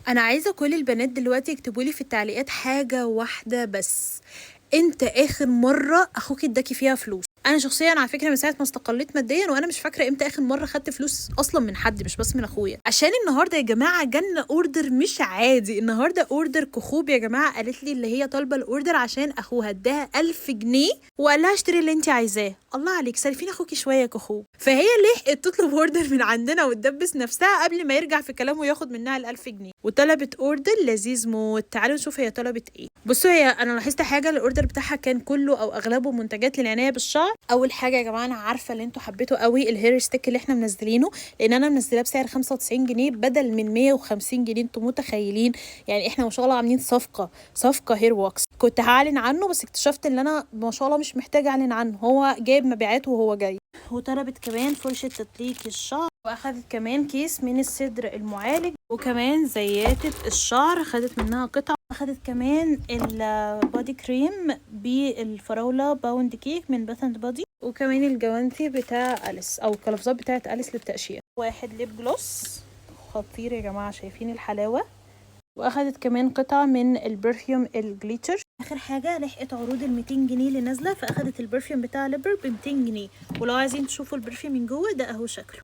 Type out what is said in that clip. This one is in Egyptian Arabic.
انا عايزه كل البنات دلوقتي يكتبوا لي في التعليقات حاجة واحدة بس: امتى اخر مرة اخوك اداكي فيها فلوس؟ انا شخصيا على فكرة من ساعة ما استقليت ماديا وانا مش فاكره امتى اخر مرة خدت فلوس اصلا من حد، مش بس من اخويا. عشان النهارده يا جماعة جالنا order مش عادي. النهارده order كخوب يا جماعه، قالت لي اللي هي طالبه ال order عشان اخوها اداها 1000 جنيه وقال لها اشتري اللي انت عايزاه. الله عليك، سالفين اخوكي شوية يا كخوب. فهي لحقت تطلب order من عندنا وتدبس نفسها قبل ما يرجع في كلامه وياخد منها ال1000 جنيه، وطلبت order لذيذ موت. تعالوا نشوف هي طلبت ايه. بصوا، هي انا لاحظت حاجه، ال order بتاعها كان كله او اغلبه منتجات للعنايه بالشعر. اول حاجة يا جماعه، انا عارفه ان انتوا حبيتوا قوي ال hair stick اللي احنا منزلينه، لان انا منزلاه بسعر 95 جنيه بدل من 150 جنيه. انتوا متخيلين؟ يعني احنا ما شاء الله عاملين صفقه، صفقة hair wax. كنت هعلن عنه بس اكتشفت ان انا ما شاء الله مش محتاجه اعلن عنه، هو جايب مبيعات وهو جاي. وطلبت كمان فرشه تدليك الشعر، واخدت كمان كيس من السدر المعالج، وكمان زياتة الشعر خدت منها قطعة. اخدت كمان ال body cream بالفراولة pound cake من Bath and Body، وكمان الجوانتي بتاع أليس او القفازات بتاعت أليس للتقشير. واحد lip gloss خطير يا جماعة، شايفين الحلاوة؟ واخدت كمان قطعة من ال perfume ال glitter. اخر حاجة لحقت عروض ال 200 جنيه اللي نازلة، فاخدت ال perfume بتاع ليبر ب 200 جنيه. ولو عايزين تشوفوا ال perfume من جوه، ده اهو شكله.